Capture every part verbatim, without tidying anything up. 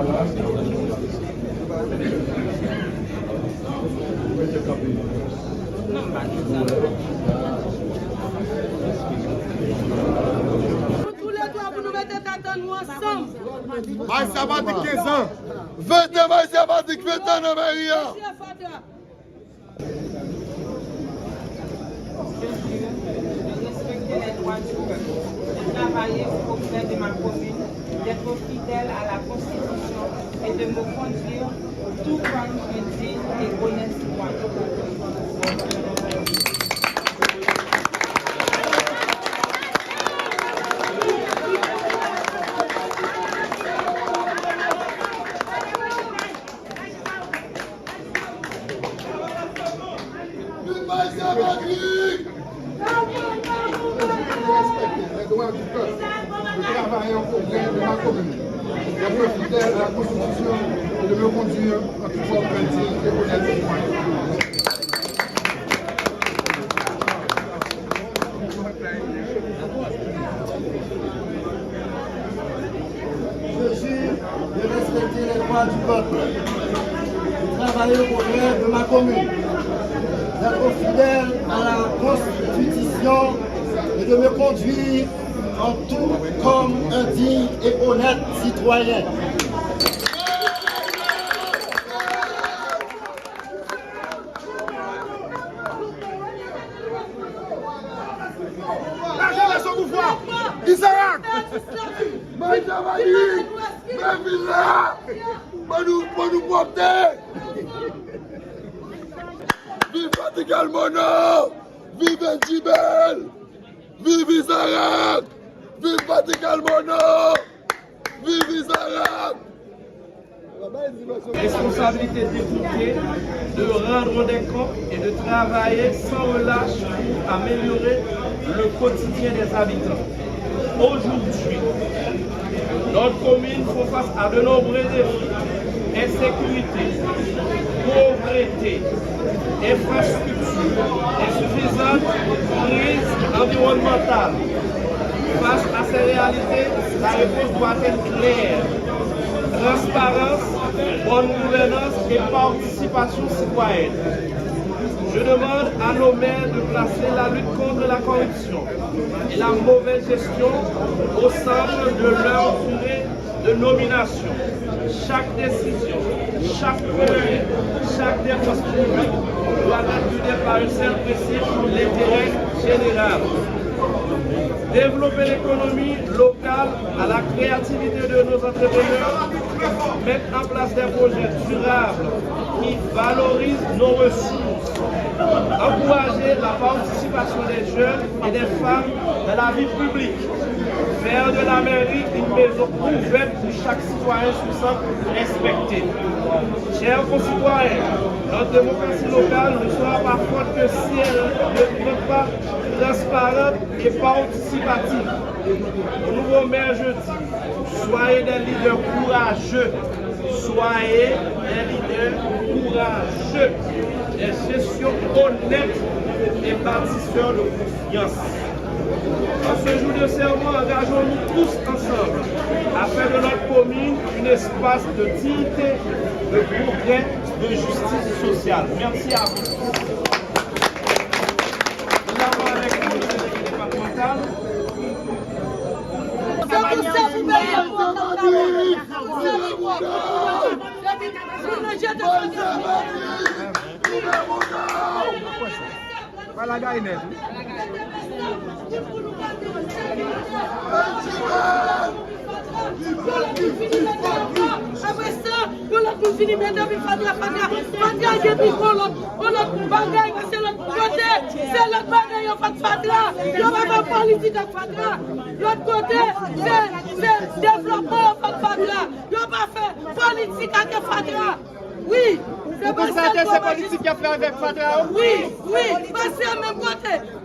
Nou toulètwa pou nou mete tèt an nou ansanm. Mayi Sapatik kenz an. Ventan Mayi Sapatik, ventan nan meri a. Mesye Fatra. Je jure de respecter les droits du peuple, de travailler au progrès de ma commune, d'être fidèle à la Constitution et de me conduire tout comme un digne et honnête citoyen. Viv Mayi Sapatik! Respecter les droits du peuple, de travailler au progrès de ma commune, d'être fidèle à la Constitution et de me conduire en tout homme, un digne et honnête citoyen. Je jure de respecter les droits du peuple, de travailler au progrès de ma commune, d'être fidèle à la Constitution et de me conduire en tout comme un digne et honnête citoyen. La jeunesse au pouvoir! Isaac! Mayi Sapatik! Men vin la! Ban nou, ban nou pwòpte! Viv Patrick Almono! Viv Edjibel! Viv Isaac! Viv Patrick Almono! Viv Isaac! Responsabilité député de rendre des comptes et de travailler sans relâche pour améliorer le quotidien des habitants. Aujourd'hui, notre commune fait face à de nombreux défis, insécurité, pauvreté, infrastructure insuffisante, crise environnementale. Face à ces réalités, la réponse doit être claire. Transparence, bonne gouvernance et participation citoyenne. Je demande à nos maires de placer la lutte contre la corruption et la mauvaise gestion au centre de leur durée de nomination. Chaque décision, chaque projet, chaque dépense publique doit être guidée par un seul principe, l'intérêt général. Développer l'économie locale à la créativité de nos entrepreneurs, mettre en place des projets durables qui valorisent nos ressources, encourager la participation des jeunes et des femmes dans la vie publique, faire de la mairie une maison ouverte où chaque citoyen se sent respecté. Chers concitoyens, notre démocratie locale ne sera pas forte que si elle ne devient pas transparente et participative. Au nouveau maire, je dis, soyez des leaders courageux. Soyez des leaders courageux, des gestions honnêtes et bâtisseurs de confiance. En ce jour de serment, engageons-nous tous ensemble à faire de notre commune un espace de dignité, de progrès, de justice sociale. Merci à vous tous. Nous avons avec nous le délégué départemental. Se pou, se pou peyi an. Pa lagay nèt wi. Apre sa, yon lòt moun vini mete pi fatra, fatra, fatra gen pi gwo lòt, yon lòt bagay, paske lòt kote, se lòt bagay yo fè ak fatra. Yo pa fè politik ak fatra. Lòt kote, se, se devlopman yo fè ak fatra. Yo pa fè politik ak fatra. Wi, se pou sa ke se politik y ap fè avèk fatra yo? Wi, wi, paske menm kote.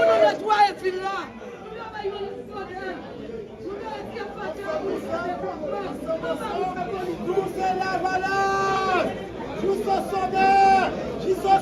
pou nou netwaye vil la. Pou yo bay yon lòd. Pou yo retire fache pou nou fè devlopman. Anba nou fè politik. Nou se Lavalas! Jis o somè! Jis o